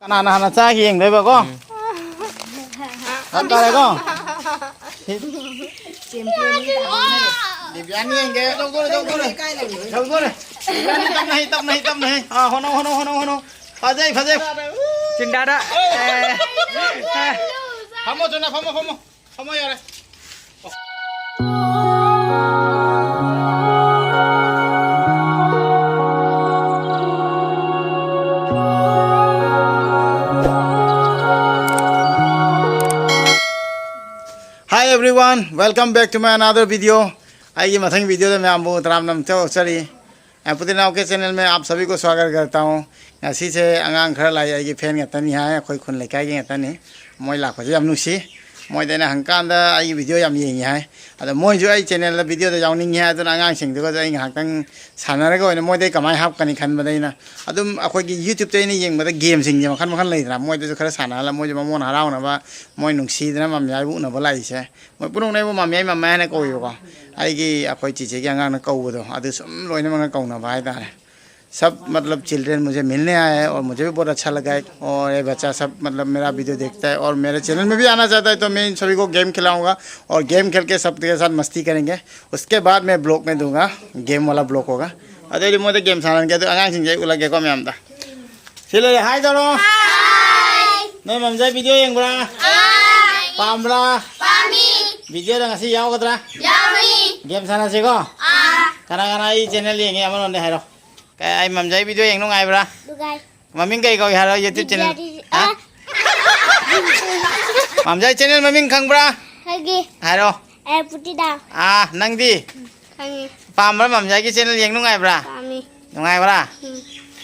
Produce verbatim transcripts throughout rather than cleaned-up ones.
ꯀꯅꯥꯅ ꯍꯥꯟꯅ ꯆꯥꯒꯦ ꯌꯦꯡꯗꯣꯏꯕꯀꯣ? ꯎꯝ꯫ ꯍꯥꯏꯇꯥꯔꯦꯀꯣ꯫ ꯗꯤꯕ꯭ꯌꯥꯅꯤ ꯌꯦꯡꯒꯦ꯫ ꯇꯧꯗꯣꯔꯦ, ꯇꯧꯗꯣꯔꯦ꯫ ꯇꯧꯗꯣꯔꯦ꯫ ꯗꯤꯕ꯭ꯌꯥꯅꯤ ꯇꯞꯅ ꯍꯩ, ꯇꯞꯅ ꯍꯩ, ꯇꯞꯅ ꯍꯩ꯫ ꯑꯥ, ꯍꯣꯠꯅꯧ, ꯍꯣꯠꯅꯧ, ꯍꯣꯠꯅꯧ, ꯍꯣꯠꯅꯧ꯫ ꯐꯖꯩ, ꯐꯖꯩ꯫ ꯆꯤꯟꯗꯥꯗ꯫ ꯑꯦ꯫ ꯐꯝꯃꯣ, ꯆꯨꯝꯅ ꯐꯝꯃꯣ, ꯐꯝꯃꯣ꯫ ꯐꯝꯃꯣ, ꯌꯥꯔꯦ꯫ Hi everyone, welcome back to my another video. ꯑꯩꯒꯤ ꯃꯊꯪ videoꯗ ꯃꯌꯥꯝꯕꯨ ꯇꯔꯥꯝꯅ ꯑꯃꯨꯛꯇ ꯑꯣꯛꯆꯔꯤ꯫ ꯑ, ꯄꯨꯇꯤꯅꯥꯎ ꯀꯦ ꯆꯦꯅꯦꯜ ꯃꯦ ꯑꯥꯞ ꯁꯕꯤ ꯀꯣ ꯁ꯭ꯋꯥꯒꯠ ꯀꯔꯇꯥ ꯍꯨ꯫ ꯉꯁꯤꯁꯦ ꯑꯉꯥꯡ ꯈꯔ ꯂꯥꯛꯏ, ꯑꯩꯒꯤ ꯐꯦꯟ ꯉꯥꯛꯇꯅꯤ ꯍꯥꯏ, ꯑꯩꯈꯣꯏ ꯈꯨꯟ ꯂꯩꯀꯥꯏꯒꯤ ꯉꯥꯛꯇꯅꯤ꯫ ꯃꯣꯏ ꯂꯥꯛꯄꯁꯦ ꯌꯥꯝ ꯅꯨꯡꯁꯤ꯫ ꯃꯣꯏꯗ ꯑꯩꯅ ꯍꯪꯀꯥꯟꯗ ꯑꯩꯒꯤ video ꯌꯥꯝ ꯌꯦꯡꯉꯤ ꯍꯥꯏ꯫ ꯑꯗꯣ ꯃꯣꯏꯁꯨ ꯑꯩ ꯆꯦꯅꯦꯜꯗ videoꯗ ꯌꯥꯎꯅꯤꯡꯉꯤ ꯍꯥꯏ꯫ ꯑꯗꯨꯅ ꯑꯉꯥꯡꯁꯤꯡꯗꯨꯒꯁꯨ ꯑꯩ ꯉꯥꯏꯍꯥꯛꯇꯪ ꯁꯥꯟꯅꯔꯒ ꯑꯣꯏꯅ ꯃꯣꯏꯗ ꯑꯩ ꯀꯃꯥꯏꯅ ꯍꯥꯞꯀꯅꯤ ꯈꯟꯕꯗ ꯑꯩꯅ ꯑꯗꯨꯝ ꯑꯩꯈꯣꯏꯒꯤ YouTubeꯇ ꯑꯩꯅ ꯌꯦꯡꯕꯗ gameꯁꯤꯡꯁꯦ ꯃꯈꯜ ꯃꯈꯜ ꯂꯩꯗꯅ, ꯃꯣꯏꯗꯁꯨ ꯈꯔ ꯁꯥꯟꯅꯍꯜꯂ ꯃꯣꯏꯁꯨ ꯃꯃꯣꯟ ꯍꯔꯥꯎꯅꯕ, ꯃꯣꯏ ꯅꯨꯡꯁꯤꯗꯅ ꯃꯃꯌꯥꯏꯕꯨ ꯎꯅꯕ ꯂꯥꯛꯏꯁꯦ꯫ ꯃꯣꯏ ꯄꯨꯝꯅꯃꯛꯅ ꯑꯩꯕꯨ ꯃꯃꯌꯥꯏ ꯃꯃꯌꯥꯏ ꯍꯥꯏꯅ ꯀꯧꯏꯕꯀꯣ꯫ ꯑꯩꯒꯤ ꯑꯩꯈꯣꯏ ꯆꯤꯆꯦꯒꯤ ꯑꯉꯥꯡꯅ ꯀꯧꯕꯗꯣ ꯑꯗꯨ ꯁꯨꯝ ꯂꯣꯏꯅꯃꯛꯅ ꯀꯧꯅꯕ ꯍꯥꯏꯇꯥꯔꯦ꯫ सब मतलब चिल्ड्रेन मुझे मिलने आए हैं और मुझे भी बहुत अच्छा लगा है। और ये बच्चा सब मतलब मेरा वीडियो देखता है और मेरे चैनल में भी आना चाहता है, तो मैं इन सभी को गेम खिलाऊंगा और गेम खेल के सबके साथ मस्ती करेंगे। उसके बाद मैं ब्लॉग में दूंगा, गेम वाला ब्लॉग होगा। ꯑꯗꯩꯗꯤ ꯃꯣꯏꯗ ꯒꯦꯝ ꯁꯥꯟꯅꯍꯟꯒꯦ ꯑꯗꯨ ꯑꯉꯥꯡꯁꯤꯡꯁꯦ ꯑꯩ ꯎꯠꯂꯛꯀꯦꯀꯣ ꯃꯌꯥꯝꯗ꯫ ꯁꯤ ꯂꯩꯔꯦ, ꯍꯥꯏ ꯇꯧꯔꯣ꯫ ꯅꯣꯏ ꯃꯝꯖꯥꯏ ꯚꯤꯗꯤꯑꯣ ꯌꯦꯡꯕ꯭ꯔꯥ? ꯄꯥꯝꯕ꯭ꯔꯥ? ꯄꯥꯝꯃꯤ꯫ ꯚꯤꯗꯤꯑꯣꯗ ꯉꯁꯤ ꯌꯥꯎꯒꯗ꯭ꯔꯥ? ꯌꯥꯎꯅꯤ꯫ ꯒꯦꯝ ꯁꯥꯟꯅꯁꯤꯀꯣ꯫ ꯑꯥ꯫ ꯀꯅꯥ ꯀꯅꯥ ꯑꯩ ꯆꯦꯅꯦꯜ ꯌꯦꯡꯉꯤ ꯑꯃꯅꯣꯟꯗ ꯍꯥꯏꯔꯣ꯫ ꯀ-, ꯑꯩ ꯃꯝꯖꯥꯏ ꯚꯤꯗꯤꯑꯣ ꯌꯦꯡ ꯅꯨꯡꯉꯥꯏꯕ꯭ꯔꯥ? ꯅꯨꯡꯉꯥꯏ꯫ ꯃꯃꯤꯡ ꯀꯩ ꯀꯧꯏ ꯍꯥꯏꯔꯣ, YouTube ꯆꯦꯅꯦꯜ? ꯕꯤꯗ꯭ꯌꯥꯗꯤ-, ꯍꯥ? ꯑꯥ꯫ ꯃꯝꯖꯥꯏ ꯆꯦꯅꯦꯜ ꯃꯃꯤꯡ ꯈꯪꯕ꯭ꯔꯥ? ꯈꯪꯉꯤ꯫ ꯍꯥꯏꯔꯣ꯫ ꯑꯦ, ꯄꯨꯇꯤꯗꯥ꯫ ꯑꯥ, ꯅꯪꯗꯤ? ꯈꯪꯉꯤ꯫ ꯄꯥꯝꯕ꯭ꯔꯥ ꯃꯝꯖꯥꯏꯒꯤ ꯆꯦꯅꯦꯜ ꯌꯦꯡ ꯅꯨꯡꯉꯥꯏꯕ꯭ꯔꯥ? ꯄꯥꯝꯃꯤ꯫ ꯅꯨꯡꯉꯥꯏꯕ꯭ꯔꯥ? ꯎꯝ꯫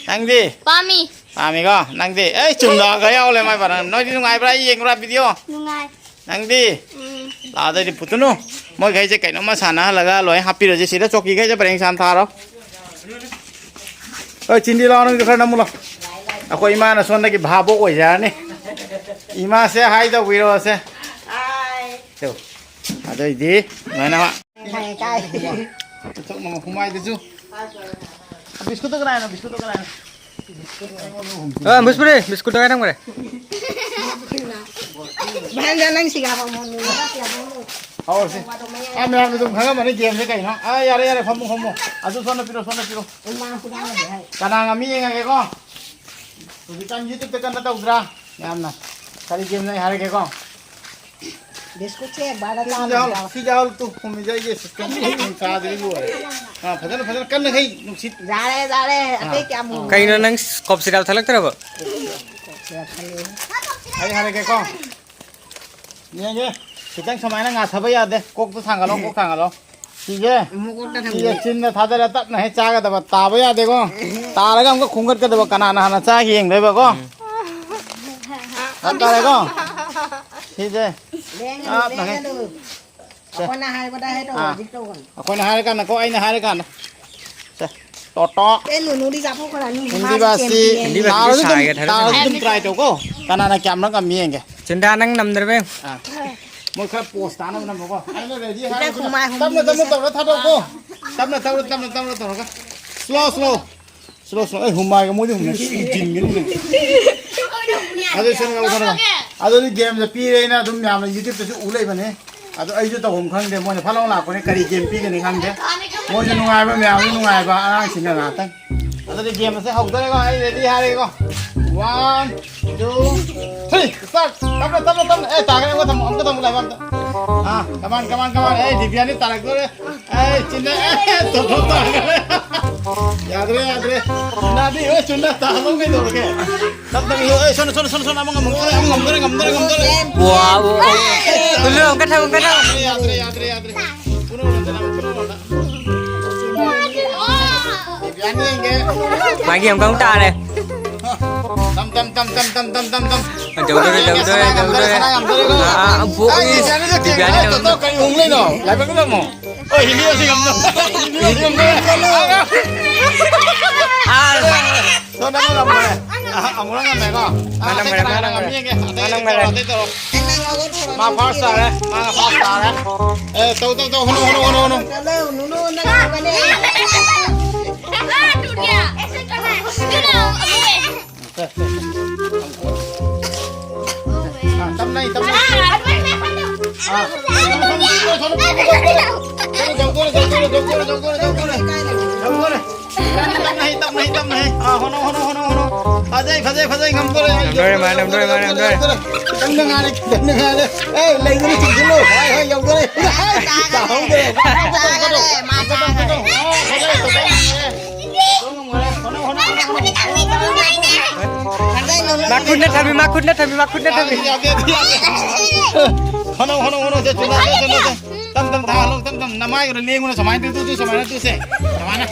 ꯅꯪꯗꯤ? ꯄꯥꯝꯃꯤ꯫ ꯄꯥꯝꯃꯤꯀꯣ? ꯅꯪꯗꯤ? ꯑꯩ ꯆꯨꯝꯅꯒ ꯌꯥꯎꯂꯦ ꯃꯥꯏ ꯄꯥꯔꯥ꯫ ꯅꯣꯏꯗꯤ ꯅꯨꯡꯉꯥꯏꯕ꯭ꯔꯥ? ꯑꯩ ꯌꯦꯡꯕ꯭ꯔꯥ ꯚꯤꯗꯤꯑꯣ? ꯅꯨꯡꯉꯥꯏ꯫ ꯅꯪꯗꯤ? ꯎꯝ꯫ ꯂꯥꯛꯑꯣ ꯑꯗꯨꯗꯤ ꯄꯨꯇꯨꯅꯨ꯫ ꯃꯣꯏꯈꯩꯁꯦ ꯀꯩꯅꯣꯝꯃ ꯁꯥꯟꯅꯍꯜꯂꯒ ꯂꯣꯏ ꯍꯥꯞꯄꯤꯔꯁꯦ꯫ ꯁꯤꯗ ꯆꯧꯀꯤꯈꯩꯁꯦ ꯄꯔꯦꯡ ꯁꯥꯟ ꯊꯥꯔꯣ꯫ ꯑꯣꯏ, ꯆꯤꯟꯗꯤ ꯂꯥꯛꯑꯣ, ꯅꯪꯁꯨ ꯈꯔ ꯅꯝꯃꯨ ꯂꯥꯛꯑꯣ꯫ ꯑꯩꯈꯣꯏ ꯏꯃꯥꯅ ꯁꯣꯝꯗꯒꯤ ꯚꯥꯕꯣꯛ ꯑꯣꯏꯖꯔꯅꯤ꯫ ꯏꯃꯥꯁꯦ ꯍꯥꯏ ꯇꯧꯕꯤꯔꯣꯁꯦ꯫ ꯍꯥꯏ꯫ ꯇꯨ꯫ ꯑꯗꯩꯗꯤ ꯁꯨꯃꯥꯏꯅ ꯈꯪꯉꯦ, ꯀꯥꯏ꯫ ꯆꯨꯊꯣꯛꯅꯕ ꯍꯨꯃꯥꯏꯗꯨꯁꯨ꯫ ꯕꯤꯁꯀꯨꯠꯇꯨ ꯀꯅꯥꯏꯅꯣ? ꯕꯤꯁꯀꯨꯠꯇꯨ ꯀꯅꯥꯏꯅꯣ? ꯑ, ꯃꯨꯁꯄꯨꯔꯤ, ꯕꯤꯁꯀꯨꯠꯇꯣ ꯀꯥꯏ ꯊꯝꯈ꯭ꯔꯦ? ꯃꯍꯦꯟꯗ꯭ꯔ, ꯅꯪ ꯁꯤꯒꯥ ꯃꯃꯣꯟ ꯅꯨꯃꯤꯠ ꯀꯌꯥ ꯃꯃꯣꯟ? ꯍꯧꯔꯁꯤ꯫ ꯑ, ꯃꯌꯥꯝꯅ ꯑꯗꯨꯝ ꯈꯪꯉꯝꯃꯅꯤ ꯒꯦꯝꯁꯦ ꯀꯩꯅꯣ꯫ ꯑ, ꯌꯥꯔꯦ, ꯌꯥꯔꯦ, ꯐꯝꯃꯣ, ꯐꯝꯃꯣ꯫ ꯑꯗꯨ ꯁꯣꯝꯗ ꯄꯤꯔꯣ, ꯁꯣꯝꯗ ꯄꯤꯔꯣ꯫ ꯏꯃꯥ ꯈꯨꯗꯥꯡ ꯑꯃꯗꯤ ꯍꯥꯏ꯫ ꯀꯅꯥ ꯉꯝꯃꯤ ꯌꯦꯡꯉꯒꯦꯀꯣ꯫ ꯍꯧꯖꯤꯛꯀꯥꯟ YouTube-ꯇ ꯀꯟꯅ ꯇꯧꯗ꯭ꯔꯥ? ꯌꯥꯝꯅ꯫ ꯀꯔꯤ ꯒꯦꯝꯅꯣ ꯑꯩ ꯍꯥꯏꯔꯒꯦꯀꯣ꯫ ꯕꯤꯁꯀꯨꯠꯁꯦ ꯕꯥꯔ ꯁꯤ ꯆꯥꯝꯃ ꯌꯥꯎꯍꯜꯂꯨ, ꯆꯥꯎ꯫ ꯁꯤ ꯌꯥꯎꯍꯜꯂꯨ ꯇꯨ, ꯍꯨꯝꯃꯤꯖꯩꯒꯦ, ꯁꯤꯁꯇꯦꯝ ꯀꯥꯗ꯭ꯔꯤ ꯂꯣꯏꯔꯦ꯫ ꯑꯥ, ꯐꯖꯅ, ꯐꯖꯅ ꯀꯟꯅ ꯍꯩ, ꯅꯨꯡꯁꯤꯠ꯫ ꯌꯥꯔꯦ, ꯌꯥꯔꯦ, ꯑꯥ꯫ ꯑꯇꯩ ꯀꯌꯥꯝ ꯃꯨꯟꯒꯦ? ꯀꯩꯅꯣ, ꯅꯪ ꯀꯣꯞ ꯁꯤꯔꯥꯞ ꯊꯛꯂꯛꯇ꯭ꯔꯕꯣ? ꯀꯣꯞ ꯁꯤꯔꯥꯞ ꯊꯛꯂꯛꯑꯦ꯫ ꯑꯩ ꯍꯥꯏꯔꯒꯦꯀꯣ꯫ ꯌꯦꯡꯒꯦ꯫ ꯈꯤꯇꯪ ꯁꯨꯃꯥꯏꯅ ꯉꯥꯊꯕ ꯌꯥꯗꯦ꯫ ꯀꯣꯛꯇꯣ ꯊꯥꯡꯒꯠꯂꯣ, ꯀꯣꯛ ꯊꯥꯡꯒꯠꯂꯣ꯫ ꯁꯤꯁꯦ, ꯑꯃꯨꯛ ꯀꯣꯛꯇ ꯁꯤꯁꯦ ꯊꯥꯡꯒꯠꯂꯣ꯫ ꯆꯤꯟꯗ ꯊꯥꯗꯔ ꯇꯞꯅ ꯍꯦꯛ ꯆꯥꯒꯗꯕ, ꯇꯥꯕ ꯌꯥꯗꯦꯀꯣ꯫ ꯇꯥꯔꯒ ꯑꯃꯨꯛꯀ ꯈꯣꯡꯒꯠꯀꯗꯕ, ꯀꯅꯥꯅ ꯍꯥꯟꯅ ꯆꯥ ꯌꯦꯡꯗꯣꯏꯕꯀꯣ꯫ ꯎꯝ꯫ ꯍꯥꯏꯇꯥꯔꯦꯀꯣ꯫ ꯁꯤꯁꯦ꯫ ꯂꯦꯡꯒꯅꯨ, ꯇꯞꯅ ꯍꯦꯛ꯫ ꯂꯦꯡꯒꯅꯨ꯫ ꯁꯦ꯫ ꯑꯩꯈꯣꯏꯅ ꯍꯥꯏꯕꯗ ꯍꯦꯛ ꯇꯧ, ꯑꯥ꯫ ꯍꯧꯖꯤꯛ ꯇꯧꯒꯅꯨ꯫ ꯑꯩꯈꯣꯏꯅ ꯍꯥꯏꯔꯀꯥꯟꯗꯀꯣ, ꯑꯩꯅ ꯍꯥꯏꯔꯀꯥꯟꯗ꯫ ꯁꯦ꯫ ꯇꯣꯇꯣ꯫ ꯑꯦ, ꯅꯨꯅꯨꯗꯤ ꯆꯥꯊꯣꯛꯈ꯭ꯔꯅꯤ, ꯍꯤꯟꯗꯤ ꯃꯥꯗꯤ ꯕꯥꯁꯤ꯫ ꯒꯦꯝ ꯄꯤꯌꯦ꯫ ꯍꯤꯟꯗꯤ ꯕꯥꯁꯤ ꯇꯥꯔꯁꯨ ꯑꯗꯨꯝ, ꯁꯥꯏꯒ ꯊꯥꯔꯒ ꯇꯥꯔꯁꯨ ꯑꯗꯨꯝ ꯇ꯭ꯔꯥꯏ ꯇꯧꯀꯣ꯫ ꯀꯅꯥꯅ ꯀꯌꯥꯝ ꯅꯝ ꯉꯝꯃꯤ ꯌꯦꯡꯒꯦ꯫ ꯆꯤꯟꯗꯥ, ꯅꯪ ꯅꯝꯗ꯭ꯔꯕ ꯌꯦꯡꯉꯨ꯫ ꯑꯥ꯫ ꯃꯣꯏ ꯈꯔ ꯄꯣꯁ ꯇꯥꯅꯕ ꯅꯝꯃꯨꯀꯣ꯫ ꯑꯩꯅ ꯔꯦꯗꯤ ꯍꯥꯏꯔꯒ ꯍꯨꯃꯥꯏ ꯍꯨꯝꯕꯤꯒꯦꯁꯦ꯫ ꯇꯞꯅ, ꯇꯞꯅ ꯇꯧꯔ ꯊꯥꯗꯧꯀꯣ꯫ ꯇꯞꯅ, ꯇꯞꯅ, ꯇꯞꯅ, ꯇꯞꯅ ꯇꯧꯔꯒ꯫ Slow, slow. Slow, slow. ꯑꯩ ꯍꯨꯃꯥꯏꯒ ꯃꯣꯏꯗꯤ ꯍꯨꯝꯅ ꯁꯨꯝ ꯖꯤꯟꯒꯅꯤ꯫ ꯑꯗꯨ ꯁꯤꯅ ꯂꯧꯊꯔꯒ꯫ ꯑꯗꯨꯗꯤ ꯒꯦꯝꯁꯦ ꯄꯤꯔꯦꯅ ꯑꯗꯨꯝ ꯃꯌꯥꯝꯅ YouTube-ꯇꯁꯨ ꯎ ꯂꯩꯕꯅꯦ꯫ ꯑꯗꯣ ꯑꯩꯁꯨ ꯇꯧꯐꯝ ꯈꯪꯗꯦ꯫ ꯃꯣꯏꯅ ꯐꯠ ꯂꯥꯎ ꯂꯥꯛꯄꯅꯦ꯫ ꯀꯔꯤ ꯒꯦꯝ ꯄꯤꯒꯅꯤ ꯈꯪꯗꯦ꯫ ꯃꯣꯏꯁꯨ ꯅꯨꯡꯉꯥꯏꯕ, ꯃꯌꯥꯝꯁꯨ ꯅꯨꯡꯉꯥꯏꯕ꯫ ꯑꯉꯥꯡꯁꯤꯡꯅ ꯉꯥꯛꯇꯪ꯫ ꯑꯗꯨꯗꯤ ꯒꯦꯝ ꯑꯁꯦ ꯍꯧꯗꯣꯔꯦꯀꯣ꯫ ꯑꯩ ready ꯍꯥꯏꯔꯒꯦꯀꯣ꯫ One, two, three, start. ꯇꯞꯅ, ꯇꯞꯅ, ꯇꯞꯅ꯫ ꯑꯦ, ꯇꯥꯒ꯭ꯔꯦ꯫ ꯑꯃꯨꯛꯀ ꯊꯝꯃꯣ, ꯑꯃꯨꯛꯀ ꯊꯝꯃꯣ, ꯂꯥꯏꯕꯛ ꯑꯝꯇ꯫ ꯑꯥ, come on, come on, come on. ꯑꯦ, ꯗꯤꯕꯤꯌꯥꯅꯤ ꯇꯥꯔꯛꯇꯣꯔꯦ꯫ ꯑꯦ, ꯆꯤꯟꯅ, ꯑꯦ, ꯇꯣꯞ ꯇꯣꯞ ꯇꯥꯔꯦ꯫ ꯌꯥꯗ꯭ꯔꯦ, ꯌꯥꯗ꯭ꯔꯦ꯫ ꯆꯤꯟꯅꯗꯤ, ꯑꯦ, ꯆꯨꯟꯅ ꯇꯥꯍꯜꯂꯣ ꯀꯩꯗꯧꯔꯒꯦ? ꯇꯞ ꯇꯞꯅ, ꯑꯦ, ꯁꯣꯝꯗ, ꯁꯣꯝꯗ, ꯁꯣꯝꯗ, ꯁꯣꯝꯗ, ꯑꯃ ꯉꯝꯗꯣꯔꯦ, ꯑꯃ ꯉꯝꯗꯣꯔꯦ, ꯉꯝꯗꯣꯔꯦ, ꯉꯝꯗꯣꯔꯦ꯫ ꯋꯥꯎ, ꯋꯥꯎ, ꯋꯥꯎ꯫ ꯀꯟꯅ, ꯀꯟꯅ꯫ ꯌꯥꯗ꯭ꯔꯦ, ꯌꯥꯗ꯭ꯔꯦ, ꯌꯥꯗ꯭ꯔꯦ, ꯌꯥꯗ꯭ꯔꯦ꯫ ꯄꯨꯟꯅ ꯍꯣꯠꯅꯗꯅ, ꯄꯨꯟꯅ ꯍꯣꯠꯅ꯫ ꯌꯥꯅꯤ, ꯌꯦꯡꯒꯦ꯫ ꯃꯥꯒꯤ ꯑꯃꯨꯛꯀ ꯑꯃꯨꯛ ꯇꯥꯔꯦ꯫ ꯇꯝ, ꯇꯝ, ꯇꯝ꯫ ꯇꯧꯗꯣꯔꯦ, ꯇꯧꯗꯣꯔꯦ, ꯁꯅꯥ ꯉꯝꯗꯣꯔꯦ, ꯇꯧꯗꯣꯔꯦ꯫ ꯁꯅꯥ ꯉꯝꯗꯣꯔꯦꯀꯣ꯫ ꯑꯥ, ꯑꯥ, ꯕꯣ-, ꯑꯩ ꯏꯁ, ꯏꯆꯥꯅꯁꯨ ꯇꯦꯡ-, ꯗꯤꯕꯤꯌꯥꯅꯤ ꯑꯩ ꯇꯧꯗꯣꯔꯦ꯫ ꯇꯣꯇꯣ ꯀꯔꯤ ꯎꯪ ꯂꯩꯅꯣ? ꯂꯥꯏꯕꯛ ꯂꯩꯅꯣ ꯑꯃꯨꯛ꯫ ꯑꯣ, ꯍꯤꯟꯗꯤ ꯑꯁꯤ ꯉꯝꯗꯣꯔꯦ꯫ ꯍꯤꯟꯗꯤ ꯉꯝꯗꯣꯔꯦ꯫ ꯑꯥ꯫ ꯁꯣꯝꯗ ꯑꯃ ꯉꯝꯃꯦ꯫ ꯑꯥ, ꯑꯃꯨꯔꯛ ꯉꯝꯃꯦꯀꯣ꯫ ꯑꯥ, ꯃꯥ ꯅꯝꯕꯔ, ꯑꯇꯩ ꯃꯥ ꯀꯅꯥ ꯅꯝꯕꯔ꯫ ꯉꯝꯃꯤ ꯌꯦꯡꯒꯦ꯫ ꯑꯇꯩ ꯃꯥ ꯅꯝꯕꯔ꯫ ꯇꯧꯔꯣ, ꯑꯇꯩ ꯇꯧꯔꯣ꯫ ꯃꯥ ꯐꯥꯔꯁ ꯇꯥꯔꯦ꯫ ꯃꯥ ꯐꯥꯔꯁ ꯇꯥꯔꯦ꯫ ꯑꯦ, ꯇꯧ, ꯇꯧ, ꯇꯧ꯫ ꯍꯨꯅꯨ, ꯍꯨꯅꯨ, ꯍꯨꯅꯨ, ꯍꯨꯅꯨ꯫ ꯆꯠꯂꯣ, ꯅꯨꯅꯨ, ꯅꯪ ꯉꯝꯒꯅꯤ꯫ ꯇꯞꯅꯩ, ꯇꯞꯅꯩ꯫ ꯑꯥ꯫ ꯇꯞꯅꯩ, ꯇꯞꯅꯩ, ꯇꯞꯅꯩ꯫ ꯑꯥ, ꯍꯣꯠꯅꯧ, ꯍꯣꯠꯅꯧ, ꯍꯣꯠꯅꯧ, ꯍꯣꯠꯅꯧ꯫ ꯐꯖꯩ, ꯐꯖꯩ, ꯐꯖꯩ, ꯉꯝꯗꯣꯔꯦ꯫ ꯉꯝꯗꯣꯔꯦ, ꯃꯥ ꯉꯝꯗꯣꯔꯦ, ꯃꯥ ꯉꯝꯗꯣꯔꯦ꯫ ꯈꯤꯇꯪꯗ ꯉꯥꯏꯔꯦ, ꯈꯤꯇꯪꯗ ꯉꯥꯏꯔꯦ꯫ ꯑꯦ, ꯂꯩꯗꯨꯅ ꯆꯤꯡꯁꯤꯜꯂꯨ꯫ ꯍꯣꯏ, ꯍꯣꯏ, ꯌꯧꯗꯣꯔꯦ꯫ ꯇꯥꯍꯧꯗ꯭ꯔꯦ꯫ ꯃꯥ ꯆꯥꯈꯔꯦ, ꯃꯥ ꯆꯥꯈꯔꯦ꯫ ꯃꯥ ꯈꯨꯠꯅ ꯊꯝꯃꯤ, ꯃꯥ ꯈꯨꯠꯅ ꯊꯝꯃꯤ, ꯃꯥ ꯈꯨꯠꯅ ꯊꯝꯃꯤ꯫ ꯍꯣꯠꯅꯧ, ꯍꯣꯠꯅꯧ, ꯍꯣꯠꯅꯧ, ꯁꯦ, ꯆꯨꯝꯅ, ꯆꯨꯝꯅ, ꯆꯨꯝꯅ, ꯆꯨꯝꯅ꯫ ꯇꯝ, ꯇꯝ, ꯊꯥꯍꯜꯂꯣ, ꯇꯝ, ꯇꯝ, ꯅꯃꯥꯏꯒꯗꯣ ꯂꯦꯡꯉꯨꯅ, ꯁꯨꯃꯥꯏꯅ ꯇꯨ, ꯇꯨ, ꯁꯨꯃꯥꯏꯅ ꯇꯨꯁꯦ, ꯁꯨꯃꯥꯏꯅ꯫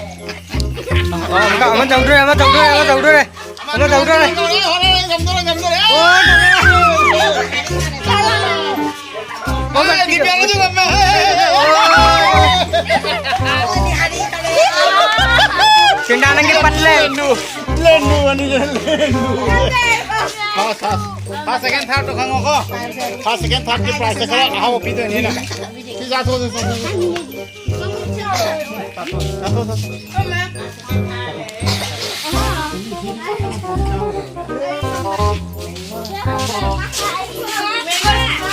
ꯑꯃ, ꯑꯃ ꯇꯧꯗꯣꯔꯦ, ꯑꯃ ꯇꯧꯗꯣꯔꯦ, ꯑꯃ ꯇꯧꯗꯣꯔꯦ꯫ ꯑꯃ ꯇꯧꯗꯣꯔꯦ꯫ ꯉꯝꯗꯣꯔꯦ, ꯉꯝꯗꯣꯔꯦ, ꯉꯝꯗꯣꯔꯦ꯫ ꯑꯣ, ꯉꯝꯗꯣꯔꯦ꯫ ꯁꯦꯟꯗꯥ ꯅꯪꯒꯤ ꯄꯠꯂꯦ꯫ ꯂꯦꯟꯗꯨ, ꯂꯦꯟꯗꯨ ꯑꯅꯤꯁꯦ ꯂꯦꯟꯗꯨ꯫ ꯐꯥꯁ, ꯐꯥꯁ꯫ ꯐꯥꯁ, ꯁꯦꯀꯦꯟ, ꯊꯥꯔꯠꯇꯣ ꯈꯪꯉꯣꯀꯣ꯫ ꯐꯥꯁ, ꯁꯦꯀꯦꯟ, ꯊꯥꯔꯠꯀꯤ ꯄ꯭ꯔꯥꯏꯖꯁꯦ ꯈꯔ ꯑꯍꯥꯎꯕ ꯄꯤꯗꯣꯏꯅꯤꯅ꯫ ꯁꯤ ꯆꯥꯊꯣꯛꯑꯁꯤ, ꯆꯥꯊꯣꯛꯑꯁꯤ꯫ ꯆꯥꯊꯣꯛ, ꯆꯥꯊꯣꯛ꯫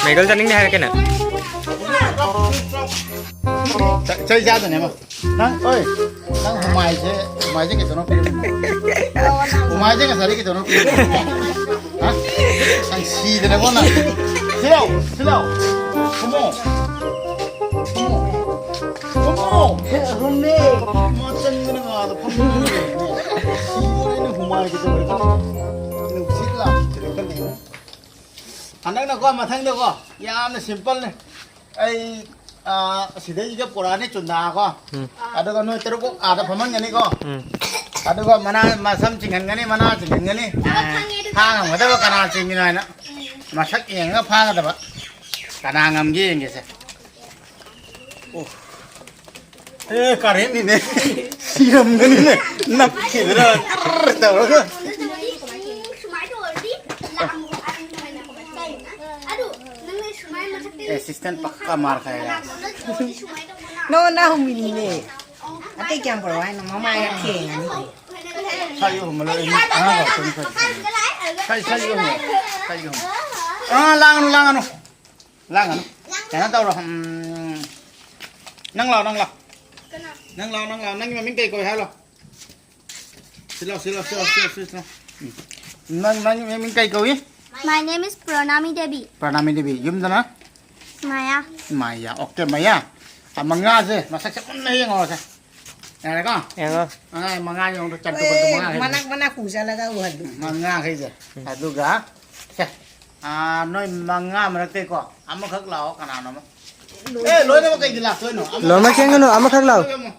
ꯃꯦꯒꯜ ꯆꯥꯅꯤꯡꯗꯦ ꯍꯥꯏꯔꯛꯀꯦꯅꯦ꯫ ꯆ-, ꯆꯩ ꯆꯥꯗꯣꯏꯅꯦ ꯑꯃ꯫ ꯅꯪ, ꯑꯣꯏ, ꯅꯪ ꯍꯨꯃꯥꯏꯁꯦ, ꯍꯨꯃꯥꯏꯁꯦ ꯀꯩꯗꯧꯅꯣ ꯄꯤꯔꯝꯃꯤꯅꯣ? ꯍꯨꯃꯥꯏꯁꯦ ꯉꯁꯥꯏꯗꯒꯤ ꯀꯩꯗꯧꯅꯣ ꯄꯤꯔꯝꯃꯤꯅꯣ? ꯍꯥ? ꯅꯪ ꯁꯤꯗꯅꯀꯣ ꯅꯪ꯫ ꯁꯤ ꯂꯥꯎ, ꯁꯤ ꯂꯥꯎ꯫ ꯐꯝꯃꯣ꯫ ꯐꯝꯃꯣ꯫ ꯐꯝꯃꯣ꯫ ꯐꯝꯃꯦ꯫ ꯃꯥ ꯆꯪꯗꯅ ꯉꯥꯗ ꯐꯝꯗꯅ ꯂꯩꯔꯦꯅꯦ꯫ ꯁꯤꯗꯣꯔꯦ ꯑꯩꯅ ꯍꯨꯃꯥꯏ ꯀꯩꯗꯧꯔꯦ ꯈꯜꯂꯤ꯫ ꯅꯨꯡꯁꯤꯠ ꯂꯥꯛꯇ꯭ꯔꯦ ꯈꯜꯂꯤ꯫ ꯍꯟꯗꯛꯅꯀꯣ, ꯃꯊꯪꯗꯀꯣ, ꯌꯥꯝꯅ ꯁꯤꯝꯄꯜꯅꯦ꯫ ꯑꯩ, ꯑꯥ, ꯑꯁꯤꯗꯩꯁꯤꯗ ꯄꯨꯔꯛꯑꯅꯤ ꯆꯨꯟꯗꯥꯀꯣ꯫ ꯎꯝ꯫ ꯑꯗꯨꯒ ꯅꯣꯏ ꯇꯔꯨꯛ ꯑꯥꯗ ꯐꯝꯍꯟꯒꯅꯤꯀꯣ꯫ ꯎꯝ꯫ ꯑꯗꯨꯒ ꯃꯅꯥ ꯃꯁꯝ ꯆꯤꯡꯍꯟꯒꯅꯤ, ꯃꯅꯥ ꯆꯤꯡꯍꯟꯒꯅꯤ꯫ ꯑꯥ, ꯈꯪꯉꯦ ꯑꯗꯨꯗꯤ꯫ ꯐꯥ ꯉꯝꯒꯗꯕ ꯀꯅꯥ ꯆꯤꯡꯉꯤꯅꯣ ꯍꯥꯏꯅ꯫ ꯎꯝ꯫ ꯃꯁꯛ ꯌꯦꯡꯉꯒ ꯐꯥꯒꯗꯕ꯫ ꯀꯅꯥ ꯉꯝꯒꯦ ꯌꯦꯡꯒꯦꯁꯦ꯫ ꯑꯣ꯫ ꯑꯦ, ꯀꯔꯦꯟꯅꯤꯅꯦ꯫ ꯁꯤꯔꯝꯒꯅꯤꯅꯦ꯫ ꯅꯞꯈꯤꯗꯅ ꯇꯧꯔꯒ꯫ ꯑꯦꯁꯤꯁꯇꯦꯟ ꯄꯛꯀꯥ ꯃꯥꯔ ꯈꯥꯏꯒꯥ꯫ ꯅꯉꯣꯟꯗ ꯍꯨꯝꯃꯤꯅꯤꯅꯦ꯫ ꯑꯇꯩ ꯀꯌꯥꯝ ꯄꯨꯔꯛꯑꯣ ꯍꯥꯏꯅꯣ? ꯃꯃꯥꯏꯒ ꯊꯦꯡꯉꯅꯤ꯫ ꯁꯥꯏ ꯑꯍꯨꯝ ꯂꯣꯏ꯫ ꯑꯉꯥꯡ ꯉꯥꯛꯇꯅꯤ ꯁꯥꯏ꯫ ꯁꯥꯏ, ꯁꯥꯏ ꯑꯍꯨꯝ꯫ ꯁꯥꯏ ꯑꯍꯨꯝ꯫ ꯑꯥ, ꯂꯥꯡꯒꯅꯨ, ꯂꯥꯡꯒꯅꯨ꯫ ꯂꯥꯡꯒꯅꯨ꯫ ꯀꯩꯅꯣ ꯇꯧꯔꯣ꯫ ꯎꯝ, ꯅꯪ ꯂꯥꯛꯑꯣ, ꯅꯪ ꯂꯥꯛꯑꯣ꯫ ꯅꯪ ꯂꯥꯛꯑꯣ, ꯅꯪ ꯂꯥꯛꯑꯣ꯫ ꯅꯪꯒꯤ ꯃꯃꯤꯡ ꯀꯩ ꯀꯧꯏ ꯍꯥꯏꯔꯣ? ꯁꯤ ꯂꯥꯎ, ꯁꯤ ꯂꯥꯎ, ꯁꯤ ꯂꯥꯎ, ꯁꯤ ꯂꯥꯎ, ꯁꯤ ꯂꯥꯎ꯫ ꯎꯝ꯫ ꯅꯪ, ꯅꯪ ꯃꯤꯡ ꯀꯩ ꯀꯧꯏ? My name is Pranami Devi. ꯄ꯭ꯔꯅꯥꯃꯤ Devi. ꯌꯨꯝꯗꯅ? ꯃꯌꯥ꯫ ꯃꯌꯥ꯫ ꯑꯣꯀꯦ, ꯃꯌꯥ꯫ ꯑ, ꯃꯉꯥꯁꯦ ꯃꯁꯛꯁꯦ ꯃꯨꯟꯅ ꯌꯦꯡꯍꯧꯔꯁꯦ꯫ ꯌꯥꯔꯦꯀꯣ? ꯌꯦꯡꯉꯣ꯫ ꯃꯉꯥ, ꯃꯉꯥ ꯌꯦꯡꯉꯣ, ꯆꯠꯄ ꯈꯣꯠꯄ ꯃꯉꯥ ꯍꯥꯏꯁꯦ꯫ ꯃꯅꯥꯛ, ꯃꯅꯥꯛ ꯄꯨꯁꯜꯂꯒ ꯎꯍꯜꯂꯨ꯫ ꯃꯉꯥꯈꯩꯁꯦ꯫ ꯎꯝ꯫ ꯑꯗꯨꯒ, ꯁꯦ, ꯑ, ꯅꯣꯏ ꯃꯉꯥ ꯃꯔꯛꯇꯩꯀꯣ, ꯑꯃꯈꯛ ꯂꯥꯛꯑꯣ, ꯀꯅꯥꯅꯣ ꯑꯃ? ꯑꯦ, ꯂꯣꯏꯅꯃꯛ ꯀꯩꯒꯤ ꯂꯥꯛꯇꯣꯏꯅꯣ? ꯑꯃ ꯂꯣꯏꯅꯃꯛ ꯆꯦꯟꯒꯅꯨ, ꯑꯃꯈꯛ ꯂꯥꯛꯑꯣ꯫ ꯑꯃ꯫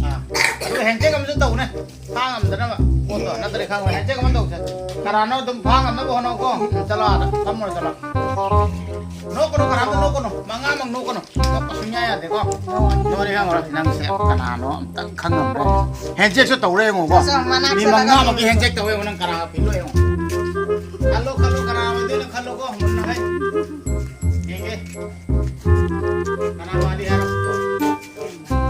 ꯑꯥ꯫ ꯑꯗꯨꯒ ꯍꯦꯟꯆꯦꯛ ꯑꯃꯁꯨ ꯇꯧꯅꯦ꯫ ꯐꯥ ꯉꯝꯗꯅꯕ ꯄꯣꯠꯇꯣ ꯅꯠꯇ꯭ꯔꯗꯤ ꯈꯪꯉꯣꯏ꯫ ꯍꯦꯟꯆꯦꯛ ꯑꯃ ꯇꯧꯁꯦ꯫ ꯀꯅꯥꯅꯣ ꯑꯗꯨꯝ ꯐꯥ ꯉꯝꯅꯕ ꯍꯣꯠꯅꯧꯀꯣ꯫ ꯎꯝ, ꯆꯠꯂꯣ ꯑꯥꯗ꯫ ꯐꯝꯃꯨꯔꯣ ꯆꯠꯂꯣ꯫ ꯅꯣꯛꯀꯅꯨ, ꯀꯅꯥꯝꯇ ꯅꯣꯛꯀꯅꯨ꯫ ꯃꯉꯥꯃꯛ ꯅꯣꯛꯀꯅꯨ꯫ ꯅꯣꯛꯄ ꯁꯨꯡꯌꯥ ꯌꯥꯗꯦꯀꯣ꯫ ꯅꯣꯛꯑꯣꯏ꯫ ꯅꯣꯛꯑꯗꯤ ꯈꯪꯉꯔꯣꯏ꯫ ꯅꯪꯁꯦ ꯀꯅꯥꯅꯣ ꯑꯝꯇꯪ ꯈꯪꯉꯝꯗ꯭ꯔꯦ꯫ ꯍꯦꯟꯆꯦꯛꯁꯨ ꯇꯧꯔꯦ ꯌꯦꯡꯉꯣꯀꯣ꯫ ꯆꯠꯂꯣ, ꯃꯅꯥꯛ ꯃꯤ ꯆꯠꯂꯒ ꯃꯉꯥꯃꯛꯀꯤ ꯍꯦꯟꯆꯦꯛ ꯇꯧꯋꯦ ꯌꯦꯡꯉꯣ꯫ ꯅꯪ ꯀꯅꯥ ꯄꯤꯗꯣꯏ ꯌꯦꯡꯉꯣ꯫ ꯈꯜꯂꯣ, ꯈꯜꯂꯣ, ꯀꯅꯥ ꯑꯣꯏꯗꯣꯏꯅꯣ ꯈꯜꯂꯣꯀꯣ꯫ ꯃꯨꯟꯅ ꯍꯥꯏ꯫ ꯌꯦꯡꯒꯦ꯫ ꯀꯅꯥ ꯃꯥꯜꯂꯤ ꯍꯥꯏꯔꯣ?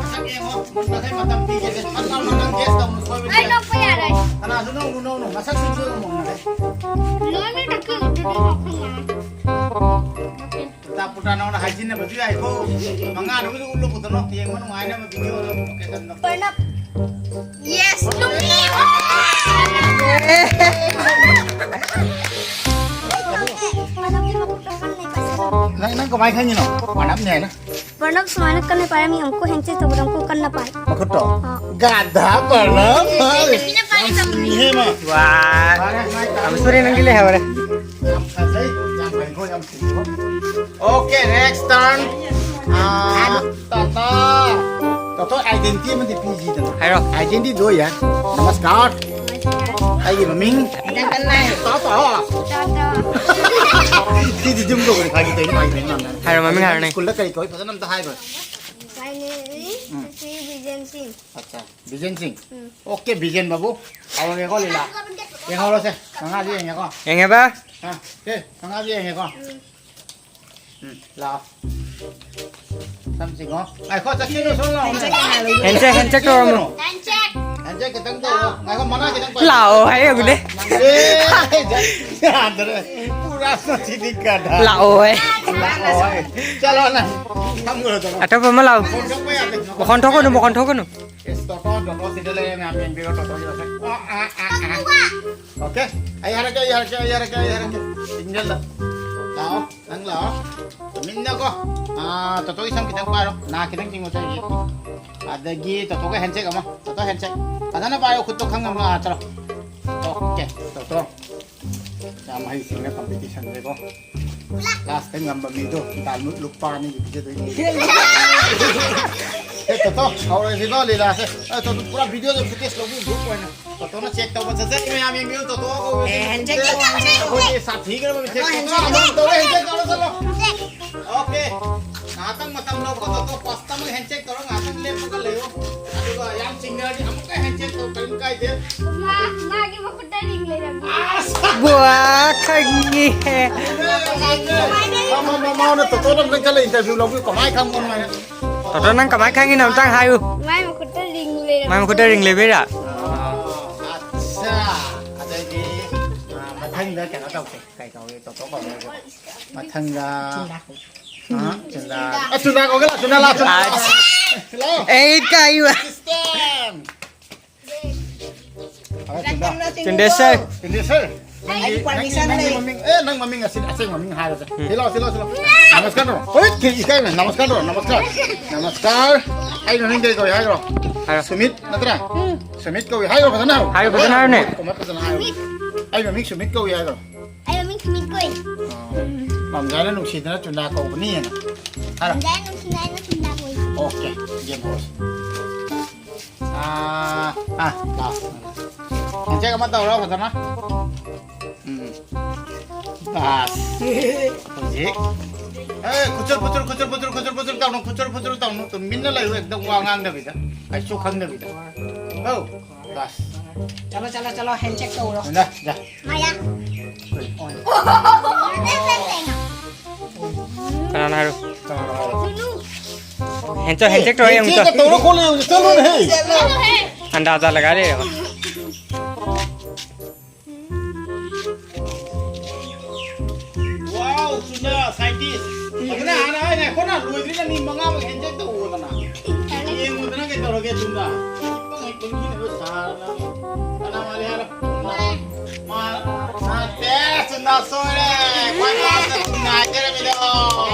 ꯃꯁꯛ ꯌꯦꯡꯉꯣ, ꯃꯨꯟꯅꯈꯩ ꯃꯇꯝ ꯄꯤꯒꯦꯁꯦ꯫ ꯐꯠ ꯂꯥꯎꯅ ꯅꯪ guess ꯇꯧꯅꯨ, ꯁꯣꯏꯕ ꯑꯩ ꯌꯥꯏ꯫ ꯅꯣꯛꯄ ꯌꯥꯔꯣꯏ꯫ ꯀꯅꯥꯁꯨ ꯅꯣꯛꯎꯅꯨ, ꯅꯣꯛꯎꯅꯨ꯫ ꯃꯁꯛꯁꯤꯡꯁꯨ ꯌꯦꯡꯉꯣ, ꯃꯨꯟꯅꯈꯩ꯫ ꯂꯣꯏꯅ ꯇꯛꯈꯤꯕꯗꯨꯗꯤ ꯅꯣꯛꯄ ꯌꯥꯏ꯫ ꯄꯨꯇꯥ ꯄꯨꯇꯥ ꯅꯉꯣꯟꯗ ꯍꯥꯏꯖꯤꯟꯅꯕꯁꯨ ꯌꯥꯏꯀꯣ꯫ ꯃꯉꯥꯗꯨꯕꯨꯗꯤ ꯎꯠꯂꯨ ꯄꯨꯇꯥꯅꯣ, ꯌꯦꯡꯕ ꯅꯨꯡꯉꯥꯏꯅꯕ video ꯑꯗꯨꯝ ꯂꯣꯀꯦꯁꯟꯗꯣ꯫ ꯄ꯭ꯔꯅꯕ꯫ Yes, ꯆꯨꯝꯃꯤ꯫ ꯄ꯭ꯔꯅꯕꯀꯤ ꯃꯈꯨꯠꯇ ꯀꯟꯅ ꯄꯥꯏꯁꯜꯂꯣ꯫ ꯅꯪ, ꯅꯪ ꯀꯃꯥꯏ ꯈꯪꯉꯤꯅꯣ? ꯄ꯭ꯔꯅꯕꯅꯦ ꯍꯥꯏꯅ꯫ ꯄ꯭ꯔꯅꯕ ꯁꯨꯃꯥꯏꯅ ꯀꯟꯅ ꯄꯥꯏꯔꯝꯃꯤ, ꯑꯃꯨꯛꯀ ꯍꯦꯟꯆꯦ ꯇꯧꯕꯗ ꯑꯃꯨꯛꯀ ꯀꯟꯅ ꯄꯥꯏ꯫ ꯃꯈꯨꯠꯇꯣ? ꯑꯥ꯫ ꯒꯥꯙꯥ ꯄ꯭ꯔꯅꯕ꯫ ꯃꯤꯅ ꯄꯥꯏꯔꯝꯃꯤ꯫ ꯌꯥꯝ ꯁꯤꯡꯉꯤꯍꯦ ꯃꯥ꯫ ꯋꯥ꯫ ꯐꯔꯦ, ꯃꯥꯏ ꯌꯥꯝ ꯁꯨꯔꯦ ꯅꯪꯒꯤ ꯂꯩꯍꯧꯔꯦ꯫ ꯌꯥꯝ ꯐꯖꯩ, ꯌꯥꯝ ꯐꯩꯀꯣ, ꯌꯥꯝ ꯁꯤꯡꯉꯤꯀꯣ꯫ Okay, next turn. ꯑꯥ, ꯇꯥꯇꯥ꯫ ꯇꯥꯇꯥ, identity ꯑꯃꯗꯤ ꯄꯤꯁꯤꯗꯅ꯫ ꯍꯥꯏꯔꯣ꯫ Identity ꯗꯣ ꯌꯥꯏ꯫ ꯅꯃꯁꯀꯥꯔ꯫ ꯑꯩꯒꯤ ꯃꯃꯤꯡ ꯇꯥꯇꯥ꯫ ꯇꯥꯇꯥ꯫ ꯁꯤꯗꯤ ꯑꯗꯨꯝ ꯇꯧꯕꯅꯤ, ꯐꯥꯒꯤ ꯇꯧꯔꯤꯅꯤ, ꯐꯥꯒꯤ ꯇꯧꯔꯤꯅꯤ, ꯃꯥꯟꯅꯔꯦ꯫ ꯍꯥꯏꯔꯣ, ꯃꯃꯤꯡ ꯍꯥꯏꯔꯣꯅꯦ꯫ ꯁ꯭ꯀꯨꯜꯗ ꯀꯔꯤ ꯀꯧꯏ? ꯐꯖꯅ ꯑꯝꯇ ꯍꯥꯏꯈꯣ꯫ My name is ꯎꯝ꯫ ꯁ꯭ꯔꯤ ꯕꯤꯖꯦꯟ ꯁꯤꯡ꯫ ꯑꯠꯆꯥ, ꯕꯤꯖꯦꯟ ꯁꯤꯡ꯫ ꯎꯝ꯫ Okay, ꯕꯤꯖꯦꯟ ꯕꯥꯕꯨ꯫ ꯍꯧꯔꯒꯦꯀꯣ, ꯂꯤꯂꯥ꯫ ꯌꯦꯡꯍꯧꯔꯁꯦ꯫ ꯃꯉꯥꯁꯦ ꯌꯦꯡꯉꯦꯀꯣ꯫ ꯌꯦꯡꯉꯦꯕ? ꯑꯥ, ꯁꯦ, ꯃꯉꯥꯁꯦ ꯌꯦꯡꯉꯦꯀꯣ꯫ ꯎꯝ꯫ ꯎꯝ, ꯂꯥꯛꯑꯣ꯫ ꯁꯝ ꯆꯤꯡꯉꯣ꯫ ꯉꯥꯏꯈꯣ, ꯆꯠꯈꯤꯅꯨ, ꯁꯣꯝ ꯂꯥꯛꯑꯣꯅꯦ꯫ ꯍꯦꯟꯆꯦꯛ, ꯍꯦꯟꯆꯦꯛ ꯇꯧꯔꯝꯃꯣ꯫ ꯍꯦꯟꯆꯦꯛ꯫ ꯍꯧꯖꯤꯛ ꯈꯤꯇꯪ ꯇꯧꯔꯣ꯫ ꯉꯥꯏꯈꯣ, ꯃꯅꯥ ꯈꯤꯇꯪ ꯄꯥꯏꯔꯣ꯫ ꯂꯥꯛꯑꯣ ꯍꯥꯏꯔꯒꯅꯦ꯫ ꯑꯦ, ꯌꯥꯗ꯭ꯔꯦ꯫ ꯄꯨꯔꯥ ꯃꯁꯤꯗꯤ ꯒꯙꯥ꯫ ꯂꯥꯛꯑꯣ ꯍꯥꯏ꯫ ꯂꯥꯛꯑꯣ ꯍꯥꯏ꯫ ꯆꯠꯂꯣ ꯅꯪ꯫ ꯐꯝꯈ꯭ꯔꯣ, ꯆꯠꯂꯣ꯫ ꯑꯇꯣꯞꯄ ꯑꯃ ꯂꯥꯛꯑꯣ꯫ ꯐꯣꯟ ꯊꯣꯛꯄ ꯌꯥꯗꯦ꯫ ꯃꯈꯣꯟ ꯊꯣꯛꯀꯅꯨ, ꯃꯈꯣꯟ ꯊꯣꯛꯀꯅꯨ꯫ ꯑꯦꯁ, ꯇꯣꯇꯣ, ꯇꯣꯇꯣ ꯁꯤꯗ ꯂꯩꯔꯦ ꯃꯌꯥꯝ ꯌꯦꯡꯕꯤꯔꯣ, ꯇꯣꯇꯣ ꯌꯦꯡꯉꯁꯦ꯫ ꯑꯥ, ꯑꯥ, ꯑꯥ, ꯑꯥ꯫ ꯑꯣꯀꯦ꯫ ꯑꯩ ꯍꯥꯏꯔꯛꯀꯦ, ꯑꯩ ꯍꯥꯏꯔꯛꯀꯦ, ꯑꯩ ꯍꯥꯏꯔꯛꯀꯦ, ꯑꯩ ꯍꯥꯏꯔꯛꯀꯦ꯫ ꯆꯤꯡꯖꯜꯂꯣ꯫ ꯂꯥꯛꯑꯣ, ꯅꯪ ꯂꯥꯛꯑꯣ꯫ ꯇꯨꯃꯤꯟꯅꯀꯣ꯫ ꯑꯥ, ꯇꯣꯇꯣꯒꯤ ꯁꯝ ꯈꯤꯇꯪ ꯄꯥꯏꯔꯣ꯫ ꯅꯥ ꯈꯤꯇꯪ ꯆꯤꯡꯉꯣ ꯆꯠꯂꯒꯦ꯫ ꯑꯗꯒꯤ ꯇꯣꯇꯣꯒ ꯍꯦꯟꯁꯦꯛ ꯑꯃ꯫ ꯇꯣꯇꯣ ꯍꯦꯟꯁꯦꯛ꯫ ꯐꯖꯅ ꯄꯥꯏꯌꯣ, ꯈꯨꯠꯇꯣ ꯈꯪꯉꯝꯅꯣ꯫ ꯑꯥ, ꯆꯠꯂꯣ꯫ ꯑꯣꯀꯦ, ꯇꯣꯇꯣ꯫ ꯌꯥꯝ ꯍꯩꯁꯤꯡꯅ ꯀꯝꯄꯤꯇꯤꯁꯟꯁꯦꯀꯣ꯫ ꯂꯥꯁꯇ ꯉꯝꯕ ꯃꯤꯗꯣ ꯗꯥꯜꯃꯨꯠ ꯂꯨꯄꯥ ꯑꯅꯤꯒꯤ ꯄꯤꯖꯗꯣꯏꯅꯤ꯫ ꯑꯦ, ꯇꯣꯇꯣ, ꯍꯧꯔꯁꯤꯀꯣ ꯂꯤꯂꯥꯁꯦ꯫ ꯑꯦ, ꯇꯣꯇꯣ, ꯄꯨꯔꯥ ꯚꯤꯗꯤꯑꯣꯗ ꯐꯨꯇꯦꯖ ꯂꯧꯕꯤꯌꯨ, ꯒ꯭ꯔꯨꯞ ꯑꯣꯏꯅ꯫ ꯇꯣꯇꯣꯅ ꯆꯦꯛ ꯇꯧꯕ ꯆꯠꯆꯈꯤꯕ ꯃꯌꯥꯝ ꯌꯦꯡꯕꯤꯌꯨ, ꯇꯣꯇꯣ ꯀꯧꯕ ꯑꯦ, ꯍꯦꯟ ꯆꯦꯛ ꯇꯧ, ꯍꯦꯟ ꯆꯦꯛ ꯇꯧ꯫ ꯑꯩꯈꯣꯏꯒꯤ ꯁꯥꯊꯤꯈ꯭ꯔꯕ ꯃꯤꯁꯦ ꯇꯣꯇꯣ ꯇꯣꯇꯣ, ꯍꯦꯟ ꯆꯦꯛ ꯇꯧꯔꯣ, ꯆꯠꯂꯣ꯫ ꯑꯣꯀꯦ꯫ ꯉꯥꯏꯍꯥꯛꯇꯪ ꯃꯇꯝ ꯂꯧꯀꯣ, ꯇꯣꯇꯣ, ꯄꯥꯁ ꯑꯃꯒ ꯍꯦꯟ ꯆꯦꯛ ꯇꯧꯔꯣ, ꯉꯥꯏꯍꯥꯛꯇꯪ ꯂꯦꯞꯄꯒ ꯂꯩꯌꯣ꯫ ꯑꯗꯨꯒ ꯌꯥꯝ ꯆꯤꯡꯅꯔꯗꯤ ꯑꯃꯨꯛꯀ ꯍꯦꯟ ꯆꯦꯛ ꯇꯧ, ꯀꯔꯤꯝ ꯀꯥꯏꯗꯦ꯫ ꯃꯥ-, ꯃꯥꯒꯤ ꯃꯈꯨꯠꯇ ꯔꯤꯡ ꯂꯩꯔꯝꯃꯤ꯫ ꯑꯁ! ꯕꯨꯋꯥ, ꯈꯪꯉꯤꯍꯦ꯫ ꯃꯥ-, ꯃꯥ-, ꯃꯥ-, ꯃꯥꯅ ꯇꯣꯇꯣꯗ ꯑꯝꯇꯪ ꯆꯠꯂ ꯏꯟꯇꯔꯚ꯭ꯌꯨ ꯂꯧꯕꯤꯌꯨ, ꯀꯃꯥꯏꯅ ꯈꯪꯕꯅꯣ ꯍꯥꯏꯅ꯫ ꯇꯣꯇꯣ, ꯅꯪ ꯀꯃꯥꯏꯅ ꯈꯪꯉꯤꯅꯣ ꯑꯝꯇꯪ ꯍꯥꯏꯌꯨ꯫ ꯃꯥꯏ ꯃꯈꯨꯠꯇ ꯔꯤꯡ ꯂꯩꯔꯝꯃꯤ꯫ ꯃꯥꯏ ꯃꯈꯨꯠꯇ ꯔꯤꯡ ꯂꯩꯕꯩꯔꯥ? ꯑꯠꯆꯥ꯫ ꯑꯗꯩꯗꯤ, ꯑ, ꯃꯊꯪꯗ ꯀꯩꯅꯣ ꯇꯧꯁꯦ꯫ ꯀꯩ ꯀꯧꯏ? ꯇꯣꯇꯣ ꯀꯧꯏ ꯍꯥꯏꯁꯦ꯫ ꯃꯊꯪꯗ, ꯑ, ꯆꯨꯟꯗꯥ꯫ ꯑ, ꯆꯨꯟꯗꯥ꯫ ꯑ, ꯆꯨꯟꯗꯥ ꯀꯧꯒꯦ ꯂꯥꯎ, ꯆꯨꯟꯗꯥ ꯂꯥꯎ, ꯆꯨꯟꯗꯥ ꯂꯥꯎ꯫ ꯑꯁ꯫ ꯍꯜꯂꯣ꯫ ꯑꯩ ꯀꯥꯏꯕ꯫ ꯑꯦꯁꯤꯁꯇꯦꯟ꯫ ꯆꯨꯟꯗꯦ ꯁꯔ꯫ ꯆꯨꯟꯗꯦ ꯁꯔ꯫ ꯑꯩꯒꯤ ꯅꯪꯒꯤ, ꯄꯔꯃꯤꯁꯟ ꯅꯪꯒꯤ ꯂꯩ꯫ ꯃꯃꯤꯡ, ꯑꯦ, ꯅꯪ ꯃꯃꯤꯡ ꯑꯁꯤ ꯑꯁꯦꯡꯕ ꯃꯃꯤꯡ ꯍꯥꯏꯔꯁꯦ꯫ ꯎꯝ꯫ ꯁꯤ ꯂꯥꯎ, ꯁꯤ ꯂꯥꯎ, ꯁꯤ ꯂꯥꯎ꯫ ꯅꯃꯁꯀꯥꯔ ꯇꯧꯔꯣ꯫ ꯍꯣꯏ, ꯀꯩ ꯏꯀꯥꯏꯕ? ꯅꯃꯁꯀꯥꯔ ꯇꯧꯔꯣ, ꯅꯃꯁꯀꯥꯔ꯫ ꯅꯃꯁꯀꯥꯔ꯫ ꯑꯩ ꯃꯃꯤꯡ ꯀꯩ ꯀꯧꯏ ꯍꯥꯏꯈ꯭ꯔꯣ? ꯍꯥꯏꯔꯣ꯫ ꯁꯨꯃꯤꯠ ꯅꯠꯇ꯭ꯔꯥ? ꯎꯝ꯫ ꯁꯨꯃꯤꯠ ꯀꯧꯏ꯫ ꯍꯥꯏꯈ꯭ꯔꯣ, ꯐꯖꯅ ꯍꯥꯏꯔꯣ꯫ ꯍꯥꯏꯌꯨ, ꯐꯖꯅ ꯍꯥꯏꯌꯨꯅꯦ꯫ ꯀꯃꯥꯏ ꯐꯖꯅ ꯍꯥꯏꯌꯣ? ꯁꯨꯃꯤꯠ꯫ ꯑꯩ ꯃꯃꯤꯡ ꯁꯨꯃꯤꯠ ꯀꯧꯏ ꯍꯥꯏꯈ꯭ꯔꯣ꯫ ꯑꯩ ꯃꯃꯤꯡ ꯁꯨꯃꯤꯠ ꯀꯧꯏ꯫ ꯑꯣ꯫ ꯃꯥꯝꯖꯥꯅ ꯅꯨꯡꯁꯤꯗꯅ ꯆꯨꯟꯗꯥ ꯀꯧꯕꯅꯤꯅ꯫ ꯍꯥꯏꯔꯣ꯫ ꯃꯥꯝꯖꯥꯅ ꯅꯨꯡꯁꯤꯗꯅ ꯆꯨꯟꯗꯥ ꯀꯧꯏ꯫ Okay, game ꯍꯧꯔꯁꯤ꯫ ꯑꯥ, ꯑꯥ, ꯂꯥꯎ꯫ ꯍꯦꯟꯁꯦꯛ ꯑꯃ ꯇꯧꯔꯣ ꯐꯖꯅ꯫ ꯎꯝ꯫ ꯕꯥꯁ꯫ ꯍꯧꯖꯤꯛ꯫ ꯑꯦ, ꯈꯨꯆꯨꯔ, ꯈꯨꯆꯨꯔ, ꯈꯨꯆꯨꯔ, ꯈꯨꯆꯨꯔ, ꯈꯨꯆꯨꯔ, ꯈꯨꯆꯨꯔ ꯇꯧꯅꯨ, ꯈꯨꯆꯨꯔ, ꯈꯨꯆꯨꯔ ꯇꯧꯅꯨ꯫ ꯇꯨꯃꯤꯟꯅ ꯂꯩꯌꯨ, ꯑꯦꯛꯗꯝ ꯋꯥ ꯉꯥꯡꯗꯕꯤꯗ꯫ ꯀꯩꯁꯨ ꯈꯪꯗꯕꯤꯗ꯫ ꯍꯧ꯫ ꯕꯥꯁ꯫ ꯆꯠꯂꯣ, ꯆꯠꯂꯣ, ꯆꯠꯂꯣ, ꯍꯦꯟꯁꯦꯛ ꯇꯧꯔꯣ꯫ ꯌꯥ, ꯌꯥ꯫ ꯃꯌꯥ꯫ ꯀꯅꯥꯅ ꯍꯥꯏꯔꯣ? ꯀꯅꯥꯅ ꯍꯥꯏꯔꯣ? ꯅꯨꯅꯨ꯫ ꯍꯦꯟꯆꯣ, ꯍꯦꯟꯆꯦꯛ ꯇꯧꯔ ꯌꯦꯡꯉꯨ ꯆꯣ꯫ ꯍꯦꯟꯆꯦꯛꯀ ꯇꯧꯔ ꯈꯣꯠꯂ ꯌꯦꯡꯉꯨ ꯆꯣ, ꯆꯠꯂꯣꯅꯦꯍꯦ꯫ ꯆꯠꯂꯣꯍꯦ꯫ ꯑꯟꯗꯥꯖꯥ ꯂꯒꯥ ꯂꯩꯔꯦꯕ꯫ Wow, ꯆꯨꯅꯥ scientist꯫ ꯐꯖꯅ ꯍꯥꯟꯅ ꯍꯥꯏ, ꯉꯥꯏꯈꯣ ꯅ, ꯂꯣꯏꯗ꯭ꯔꯤꯗ ꯃꯤ ꯃꯉꯥꯃꯨꯛ handshake ꯇꯧꯑꯣꯗꯅ꯫ ꯌꯦꯡꯉꯨꯗꯅ ꯀꯩꯗꯧꯔꯒꯦ ꯆꯨꯅꯥ? ꯄꯪꯉꯩ ꯄꯪꯉꯤꯅꯕ ꯁꯥꯔꯅ꯫ ꯀꯅꯥ ꯃꯥꯜꯂꯤ ꯍꯥꯏꯔꯣ? ꯃꯥ, ꯅꯠꯇꯦ, ꯆꯨꯅꯥ ꯁꯣꯏꯔꯦ꯫ ꯈ꯭ꯋꯥꯏ ꯂꯥꯁꯇ ꯆꯨꯅꯥ ꯍꯥꯏꯖꯔꯝꯃꯤꯗꯣ꯫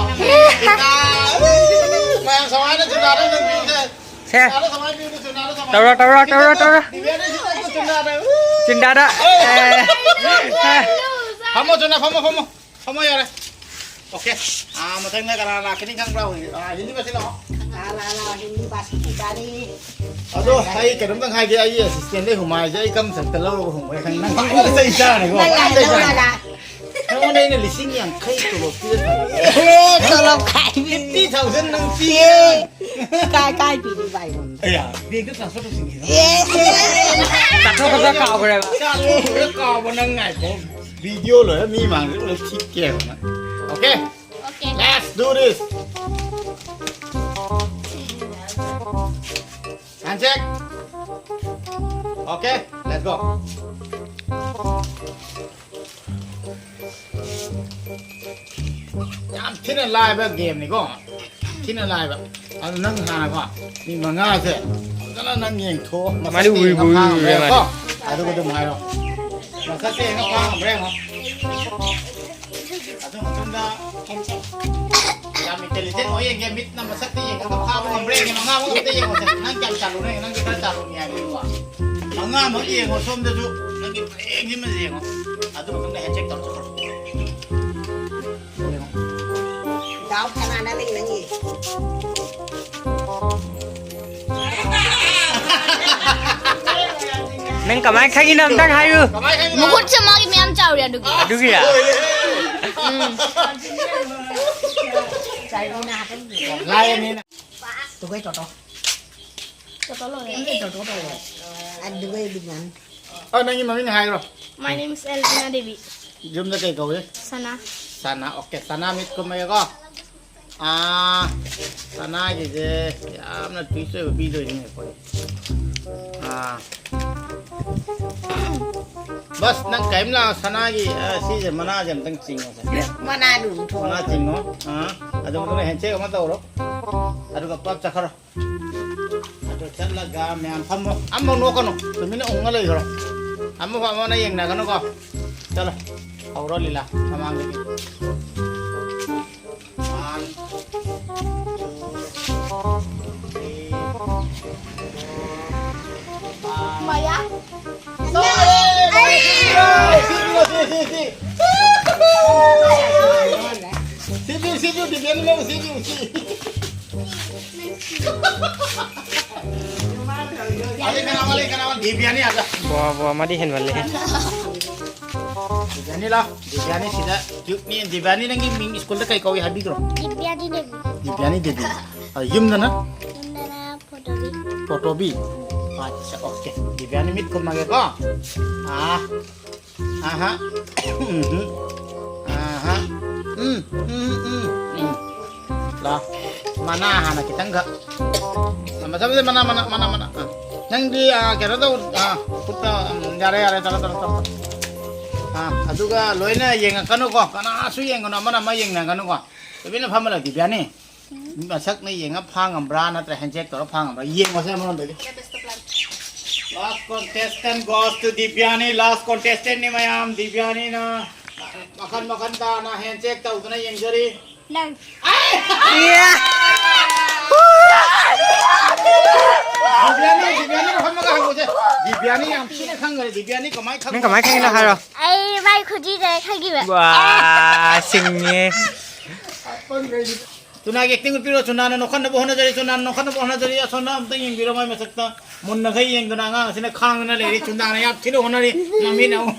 ꯆꯨꯅꯥ, ꯃꯌꯥꯝ ꯁꯃꯥꯏꯅ ꯆꯨꯅꯥꯗ ꯅꯨꯄꯤꯁꯦ ꯁꯦ꯫ ꯇꯧꯔꯣ, ꯇꯧꯔꯣ, ꯇꯧꯔꯣ, ꯇꯧꯔꯣ꯫ ꯆꯤꯟꯗꯥꯗ꯫ ꯑꯦ꯫ ꯐꯝꯃꯣ, ꯆꯨꯅꯥ, ꯐꯝꯃꯣ, ꯐꯝꯃꯣ꯫ ꯐꯝꯃꯣ, ꯌꯥꯔꯦ꯫ Okay꯫ ꯑꯥ, ꯃꯊꯪꯗ ꯀꯅꯥ ꯂꯥꯛꯀꯅꯤ ꯈꯪꯕ꯭ꯔꯥ? ꯍꯧꯖꯤꯛ, ꯑꯥ, ꯍꯤꯟꯗꯤ ꯃꯆꯤꯟ ꯂꯥꯛꯑꯣ꯫ ꯂꯥꯛꯑꯣ, ꯂꯥꯛꯑꯣ, ꯂꯥꯛꯑꯣ, ꯍꯤꯟꯗꯤ ꯕꯥꯁꯤ ꯄꯤꯖꯥꯅꯤ꯫ ꯑꯗꯣ ꯑꯩ ꯀꯩꯅꯣꯝꯇꯪ ꯍꯥꯏꯒꯦ, ꯑꯩꯒꯤ assistantꯗꯩ ꯍꯨꯃꯥꯏꯁꯦ ꯑꯩ ꯀꯝ ꯆꯠꯇ ꯂꯧꯔꯒ ꯍꯨꯝꯕ ꯈꯪꯉꯤ꯫ ꯅꯪ ꯐꯖꯅ ꯆꯩ ꯆꯥꯔꯅꯤꯀꯣ꯫ ꯅꯪ ꯐꯖꯅ ꯆꯩ ꯆꯥꯔꯅꯤ꯫ ꯂꯧꯔꯒ꯫ ꯅꯉꯣꯟꯗ ꯑꯩꯅ ꯂꯤꯁꯤꯡ ꯌꯥꯡꯈꯩ ꯇꯣꯂꯣꯞ ꯄꯤꯔ ꯊꯝꯃꯦ꯫ ꯑꯦ, ꯇꯣꯂꯣꯞ ꯈꯥꯏꯕꯤ꯫ Fifty thousand ꯅꯪ ꯄꯤꯌꯦ꯫ ꯀꯥꯏ, ꯀꯥꯏ ꯄꯤꯔꯤꯕ ꯑꯩꯉꯣꯟꯗ? ꯑꯌꯥ, bankꯇ transfer ꯇꯧꯁꯤꯟꯈꯤꯕ꯫ ꯑꯦ꯫ ꯆꯥꯊꯣꯛꯈ꯭ꯔꯕ ꯀꯥꯎꯈ꯭ꯔꯦꯕ꯫ ꯆꯥꯊꯣꯛꯈ꯭ꯔꯕ ꯀꯥꯎꯕ ꯅꯪ ꯉꯥꯏꯈꯣ꯫ Video ꯂꯣꯏꯔ ꯃꯤ ꯃꯥꯡꯗ ꯂꯣꯏ ꯊꯤꯛꯀꯦꯕ ꯅꯪ꯫ Okay? Okay. Let's do this. Handshake. Okay, let's go. ꯌꯥꯝ ꯊꯤꯅ ꯂꯥꯏꯕ gameꯅꯤꯀꯣ꯫ ꯌꯥꯝ ꯊꯤꯅ ꯂꯥꯏꯕ꯫ ꯑꯗꯨ ꯅꯪ ꯍꯥꯟꯅꯀꯣ, ꯃꯤ ꯃꯉꯥꯁꯦ ꯐꯖꯅ ꯅꯪ ꯌꯦꯡꯊꯣꯛꯑꯣ꯫ ꯃꯥꯗꯤ ꯃꯁꯛꯇꯤ ꯎꯏ ꯌꯦꯡꯉ ꯎꯏ ꯐꯥ ꯎꯏ ꯉꯝꯕ꯭ꯔꯥ ꯃꯥꯗꯤ꯫ ꯌꯦꯡꯉꯣ꯫ ꯑꯗꯨꯒ ꯑꯗꯨꯝ ꯍꯥꯏꯔꯣ꯫ ꯃꯁꯛꯇꯤ ꯌꯦꯡꯉ ꯐꯥ ꯉꯝꯕ꯭ꯔꯥ ꯌꯦꯡꯉꯣ꯫ ꯑꯗꯨ ꯃꯇꯨꯡꯗ ꯌꯥꯝ intelligent ꯑꯣꯏ ꯌꯦꯡꯒꯦ, ꯃꯤꯠꯅ ꯃꯁꯛꯇ ꯌꯦꯡꯉꯒ ꯐꯥꯕ ꯉꯝꯕ꯭ꯔꯥ ꯌꯦꯡꯒꯦ, ꯃꯉꯥꯃꯛ ꯑꯝꯇ ꯌꯦꯡꯉꯣꯁꯦ꯫ ꯅꯪ ꯀꯌꯥꯝ ꯆꯥꯂꯨꯅꯦ? ꯅꯪꯗꯤ ꯈꯔ ꯆꯥꯂꯨꯅꯤ ꯍꯥꯏꯕꯅꯤꯀꯣ꯫ ꯃꯉꯥꯃꯛ ꯌꯦꯡꯉꯣ, ꯁꯣꯝꯗꯁꯨ ꯅꯪꯒꯤ ꯄꯔꯦꯡꯁꯤꯃ ꯌꯦꯡꯉꯣ꯫ ꯑꯗꯨ ꯃꯇꯨꯡꯗ handshake ꯇꯧꯔ ꯆꯠꯈ꯭ꯔꯣ꯫ ꯌꯦꯡꯉꯣ꯫ ꯗꯥꯎ ꯐꯅꯥꯅ ꯂꯩ ꯅꯪꯒꯤ꯫ ꯅꯪ ꯀꯃꯥꯏ ꯈꯪꯉꯤꯅꯣ ꯑꯝꯇꯪ ꯍꯥꯏꯌꯨ꯫ ꯀꯃꯥꯏ ꯈꯪꯉꯤꯅꯣ? ꯃꯈꯨꯠꯁꯦ ꯃꯥꯒꯤ ꯃꯌꯥꯝ ꯆꯥꯎꯔꯦ ꯑꯗꯨꯒꯤ꯫ ꯑꯗꯨꯒꯤꯔꯥ? ꯎꯝ꯫ ꯂꯥꯏꯅꯤꯅ꯫ ꯇꯨꯒꯩ ꯇꯣꯇꯣ꯫ ꯇꯣꯇꯣ ꯂꯣꯏꯔꯦ꯫ ꯇꯨꯒꯩ ꯇꯣꯇꯣ ꯇꯧꯔꯦ꯫ ꯑꯗꯨꯒꯩ ꯕꯤꯒ꯭ꯌꯥꯟ꯫ ꯑ, ꯅꯪꯒꯤ ꯃꯃꯤꯡ ꯍꯥꯏꯔꯣ꯫ My name is Elvina Devi. ꯌꯨꯝꯗ ꯀꯩ ꯀꯧꯏ? ꯁꯅꯥ꯫ ꯁꯅꯥ, okay, ꯁꯅꯥ ꯃꯤꯠ ꯀꯨꯝꯃꯒꯦꯀꯣ꯫ ꯑꯥ, ꯁꯅꯥꯒꯤꯁꯦ ꯌꯥꯝꯅ twist ꯑꯣꯏꯕ ꯄꯤꯗꯣꯏꯅꯦ ꯑꯩꯈꯣꯏ꯫ ꯑꯥ꯫ ꯕꯁ, ꯅꯪ ꯀꯔꯤꯝ ꯂꯥꯛꯑꯣ, ꯁꯅꯥꯒꯤ, ꯑ, ꯁꯤꯁꯦ, ꯃꯅꯥꯁꯦ ꯑꯝꯇꯪ ꯆꯤꯡꯉꯣꯁꯦ꯫ ꯃꯅꯥꯗꯨ ꯊꯣꯛꯑꯣ꯫ ꯃꯅꯥ ꯆꯤꯡꯉꯣ꯫ ꯑꯥ, ꯑꯗꯨ ꯃꯇꯨꯡꯗ ꯍꯦꯟꯁꯦꯛ ꯑꯃ ꯇꯧꯔꯣ꯫ ꯑꯗꯨꯒ ꯄꯞ ꯆꯠꯈ꯭ꯔꯣ꯫ ꯑꯗꯨ ꯆꯠꯂꯒ ꯃꯌꯥꯝ ꯐꯝꯃꯣ꯫ ꯑꯃꯐꯥꯎ ꯅꯣꯛꯀꯅꯨ꯫ ꯇꯨꯃꯤꯟꯅ ꯎꯪꯉ ꯂꯩꯈ꯭ꯔꯣ꯫ ꯑꯃꯐꯥꯎ ꯑꯃꯅ ꯌꯦꯡꯅꯒꯅꯨꯀꯣ꯫ ꯆꯠꯂꯣ꯫ ꯍꯧꯔꯣ ꯂꯤꯂꯥ ꯃꯃꯥꯡꯗꯒꯤ꯫ One, two, three, four, five. ꯃꯌꯥ? ꯁꯤ, ꯁꯤ, ꯁꯤ, ꯁꯤ꯫ ꯁꯤ ꯄꯤꯌꯨ, ꯁꯤ ꯄꯤꯌꯨ, ꯗꯤꯕꯦꯟ ꯂꯧ, ꯁꯤ ꯄꯤꯌꯨ, ꯁꯤ꯫ ꯋꯥꯂꯦꯀꯨꯝ ꯁꯂꯥꯝ, ꯋꯥꯂꯦꯀꯨꯝ ꯁꯂꯥꯝ꯫ ꯗꯤꯕꯤꯌꯥꯅꯤ ꯑꯥꯖꯥ꯫ ꯕꯣ, ꯕꯣ, ꯃꯥꯗꯤ ꯍꯦꯟꯃꯜꯂꯦꯍꯦ꯫ ꯗꯤꯕꯤꯌꯥꯅꯤ ꯂꯥꯎ꯫ ꯗꯤꯕꯤꯌꯥꯅꯤ ꯁꯤꯗ ꯌꯨꯠꯅꯤ꯫ ꯗꯤꯕꯤꯌꯥꯅꯤ, ꯅꯪꯒꯤ ꯃꯤꯡ ꯁ꯭ꯀꯨꯜꯗ ꯀꯩ ꯀꯧꯏ ꯍꯥꯏꯕꯤꯈ꯭ꯔꯣ? ꯗꯤꯕꯤꯌꯥꯅꯤ ꯗꯦꯕꯤ꯫ ꯗꯤꯕꯤꯌꯥꯅꯤ ꯗꯦꯕꯤ꯫ ꯑ, ꯌꯨꯝꯗꯅ? ꯌꯨꯝꯗꯅ ꯄꯣꯇꯣꯕꯤ꯫ ꯄꯣꯇꯣꯕꯤ? ꯑꯠꯆꯥ, ꯑꯣꯀꯦ꯫ ꯗꯤꯕꯤꯌꯥꯅꯤ ꯃꯤꯠ ꯈꯨꯝꯃꯒꯦꯀꯣ꯫ ꯑꯥ꯫ ꯑꯍꯥ꯫ ꯎꯝ꯫ ꯑꯍꯥ꯫ ꯎꯝ, ꯎꯝ, ꯎꯝ, ꯎꯝ꯫ ꯂꯥ꯫ ꯃꯅꯥ ꯍꯥꯟꯅ ꯈꯤꯇꯪꯈꯛ꯫ ꯃꯆꯥ ꯃꯆꯥ ꯃꯅꯥ, ꯃꯅꯥ, ꯃꯅꯥ, ꯃꯅꯥ꯫ ꯑꯥ꯫ ꯅꯪꯗꯤ, ꯑꯥ, ꯀꯩꯅꯣ ꯇꯧ, ꯑꯥ, ꯈꯨꯠꯇ, ꯎꯝ, ꯌꯥꯔꯦ, ꯌꯥꯔꯦ, ꯆꯠꯂꯣ, ꯆꯠꯂꯣ, ꯆꯠꯂꯣ꯫ ꯑꯥ, ꯑꯗꯨꯒ ꯂꯣꯏꯅ ꯌꯦꯡꯉꯛꯀꯅꯨꯀꯣ, ꯀꯅꯥꯁꯨ ꯌꯦꯡꯒꯅꯨ, ꯑꯃꯅ ꯑꯃ ꯌꯦꯡꯅꯒꯅꯨꯀꯣ, ꯇꯨꯃꯤꯟꯅ ꯐꯝꯃ ꯂꯩꯌꯨ, ꯗꯤꯕꯤꯌꯥꯅꯤ꯫ ꯃꯁꯛꯅ ꯌꯦꯡꯉ ꯐꯥ ꯉꯝꯕ꯭ꯔꯥ, ꯅꯠꯇ꯭ꯔ ꯍꯦꯟꯁꯦꯛ ꯇꯧꯔ ꯐꯥ ꯉꯝꯕ꯭ꯔꯥ? ꯌꯦꯡꯉꯣꯁꯦ ꯑꯃꯔꯣꯝꯗꯒꯤ꯫ Last contestant goes to ꯗꯤꯕꯤꯌꯥꯅꯤ꯫ Last contestant ꯅꯤ ꯃꯌꯥꯝ, ꯗꯤꯕꯤꯌꯥꯅꯤꯅ ꯃꯈꯟ ꯃꯈꯟ ꯇꯥꯅ ꯍꯦꯟꯁꯦꯛ ꯇꯧꯗꯨꯅ ꯌꯦꯡꯖꯔꯤ꯫ ꯅꯪ꯫ ꯗꯤꯕꯤꯌꯥꯅꯤ, ꯗꯤꯕꯤꯌꯥꯅꯤ ꯐꯝꯃꯒ ꯍꯪꯉꯨꯁꯦ꯫ ꯗꯤꯕꯤꯌꯥꯅꯤ ꯌꯥꯝ ꯊꯤꯅ ꯈꯪꯈ꯭ꯔꯦ꯫ ꯗꯤꯕꯤꯌꯥꯅꯤ ꯀꯃꯥꯏꯅ ꯅꯪ ꯈꯪꯕ? ꯀꯃꯥꯏꯅ ꯈꯪꯉꯤꯅꯣ ꯍꯥꯏꯔꯣ꯫ ꯑꯩ ꯃꯥꯏ ꯈꯨꯖꯤꯗ ꯈꯪꯈꯤꯕ꯫ ꯋꯥ, ꯁꯤꯡꯉꯦ꯫ ꯆꯨꯅꯥꯒꯤ acting ꯎꯠꯄꯤꯔꯣ꯫ ꯆꯨꯅꯥꯅ ꯅꯣꯛꯍꯟꯅꯕ ꯍꯣꯠꯅꯖꯔꯤ, ꯆꯨꯅꯥꯅ ꯅꯣꯛꯍꯟꯅꯕ ꯍꯣꯠꯅꯖꯔꯤ꯫ ꯑꯁꯣꯝꯗ ꯑꯝꯇ ꯌꯦꯡꯕꯤꯔꯣ ꯃꯥꯏ ꯃꯁꯛꯇ꯫ ꯃꯨꯟꯅꯈꯩ ꯌꯦꯡꯗꯨꯅ ꯑꯉꯥꯡ ꯑꯁꯤꯅ ꯈꯥꯡꯗꯨꯅ ꯂꯩꯔꯤ꯫ ꯆꯨꯅꯥꯅ ꯌꯥꯝ ꯊꯤꯅ ꯍꯣꯠꯅꯔꯤ꯫ ꯃꯃꯤꯠ ꯑꯍꯨꯝ꯫